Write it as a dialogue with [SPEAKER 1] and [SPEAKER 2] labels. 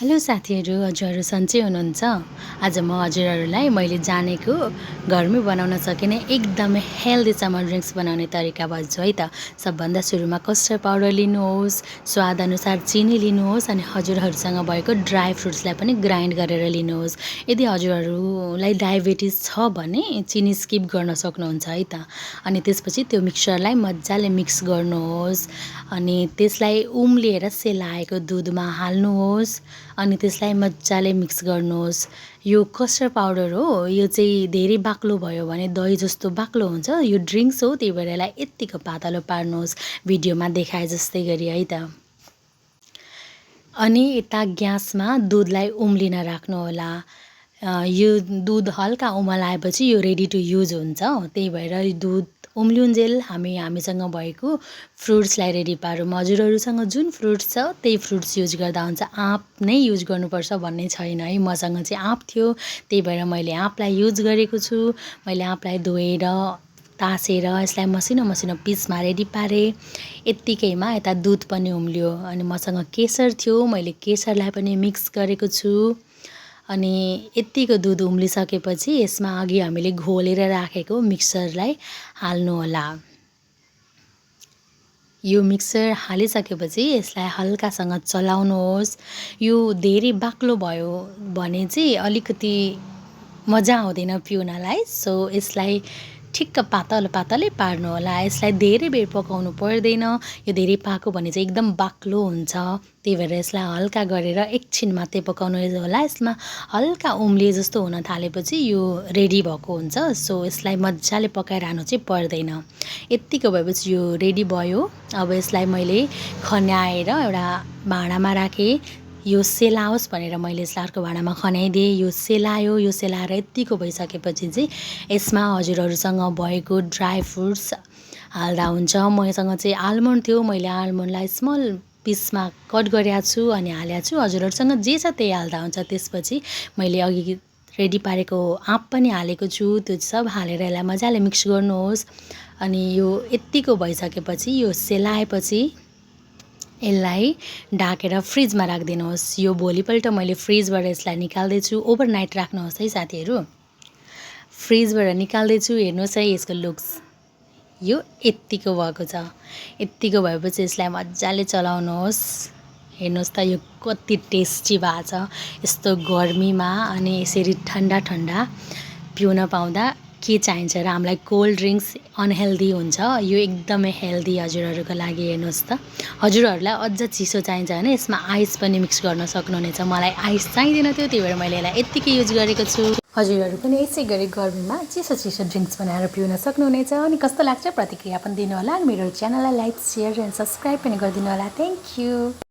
[SPEAKER 1] Hello साथीहरू, हजुरहरू सन्चै हुनुहुन्छ? आज म हजुरहरूलाई मैले जानेको घरमै बनाउन सकिने एकदमै हेल्दी समर ड्रिङ्क्स बनाउने तरिका भन्छु है त। सबभन्दा सुरुमा कस्टर्ड पाउडर लिनुहोस्, स्वादअनुसार चिनी लिनुहोस् अनि हजुरहरूसँग भएको ड्राई फ्रुट्सलाई पनि ग्राइन्ड गरेर लिनुहोस्। यदि हजुरहरूलाई डायबिटिज छ भने चिनी स्किप गर्न सक्नुहुन्छ है त। अनि त्यसपछि त्यो मिक्सचरलाई मजाले मिक्स गर्नुहोस् अनि त्यसलाई उम्लिएर सेलाएको दुधमा हाल्नुहोस् अनि त्यसलाई मजाले मिक्स गर्नुहोस्। यो कस्टर्ड पाउडर हो, यो चाहिँ धेरै बाक्लो भयो भने दही जस्तो बाक्लो हुन्छ। यो ड्रिङ्क्स हो, त्यही भएर यसलाई यत्तिको पातलो पार्नुहोस् भिडियोमा देखाए जस्तै गरी है त। अनि यता ग्यासमा दुधलाई उम्लिन राख्नुहोला। यो दुध हल्का उमाल आएपछि यो रेडी टु युज हुन्छ। त्यही भएर दुध उम्लिउन्जेल हामीसँग भएको फ्रुट्सलाई रेडी पारौँ। हजुरहरूसँग जुन फ्रुट्स छ त्यही फ्रुट्स युज गर्दा हुन्छ। आँप नै युज गर्नुपर्छ भन्ने छैन है। मसँग चाहिँ आँप थियो, त्यही भएर मैले आँपलाई युज गरेको छु। मैले आँपलाई धोएर तासेर यसलाई मसिनो मसिनो पिसमा रेडी पारेँ। यत्तिकैमा यता दुध पनि उम्ल्यो अनि मसँग केसर थियो, मैले केसरलाई पनि मिक्स गरेको छु। अनि यत्तिको दुध उम्लिसकेपछि यसमा अघि हामीले घोलेर राखेको मिक्सचरलाई हाल्नुहोला। यो मिक्सर हालिसकेपछि यसलाई हल्कासँग चलाउनुहोस्। यो धेरै बाक्लो भयो भने चाहिँ अलिकति मजा आउँदैन पिउनलाई, सो यसलाई ठिक्क पातलै पार्नुहोला। यसलाई धेरै बेर पकाउनु पर्दैन। यो धेरै पाक्यो भने चाहिँ एकदम बाक्लो हुन्छ। त्यही भएर यसलाई हल्का गरेर एकछिन मात्रै पकाउनु होला। यसमा हल्का उम्लिए जस्तो हुन थालेपछि यो रेडी भएको हुन्छ। सो यसलाई मजाले पकाइरहनु चाहिँ पर्दैन। यत्तिको भएपछि यो रेडी भयो। अब यसलाई मैले खन्याएर एउटा भाँडामा राखेँ। यो सेलाओस् भनेर मैले यसलाई अर्को भाँडामा खन्याइदिएँ। यो सेलायो, यो सेलाएर यत्तिको भइसकेपछि चाहिँ यसमा हजुरहरूसँग भएको ड्राई फ्रुट्स हाल्दा हुन्छ। मसँग चाहिँ आल्मोन्ड थियो, मैले आल्मोन्डलाई स्मल पिसमा कट गरेको छु अनि हालेको छु। हजुरहरूसँग जे छ त्यही हाल्दा हुन्छ। त्यसपछि मैले अघि रेडी पारेको आँप पनि हालेको छु। त्यो सब हालेर यसलाई मजाले मिक्स गर्नुहोस्। अनि यो यत्तिको भइसकेपछि यो सेलाएपछि यसलाई ढाकेर फ्रिजमा राखिदिनुहोस्। यो भोलिपल्ट मैले फ्रिजबाट यसलाई निकाल्दैछु। ओभरनाइट राख्नुहोस् है साथीहरू। फ्रिजबाट निकाल्दैछु, हेर्नुहोस् है यसको लुक्स। यो यत्तिको भएको छ। यत्तिको भएपछि यसलाई मजाले चलाउनुहोस्। हेर्नुहोस् त यो कति टेस्टी भएको छ। यस्तो गर्मीमा अनि यसरी ठन्डा ठन्डा पिउन पाउँदा के चाहिन्छ र। हामीलाई कोल्ड ड्रिङ्क्स अनहेल्दी हुन्छ, यो एकदमै हेल्दी हजुरहरूको लागि। हेर्नुहोस् त, हजुरहरूलाई अझ चिसो चाहिन्छ भने यसमा आइस पनि मिक्स गर्न सक्नुहुनेछ। मलाई आइस चाहिँदैन थियो, त्यही भएर मैले यसलाई यत्तिकै युज गरेको छु। हजुरहरू पनि यसै गरी गर्मीमा चिसो चिसो ड्रिङ्क्स बनाएर पिउन सक्नुहुनेछ। अनि कस्तो लाग्छ प्रतिक्रिया पनि दिनुहोला। मेरो च्यानललाई लाइक, सेयर एन्ड सब्सक्राइब पनि गरिदिनु होला। Thank you.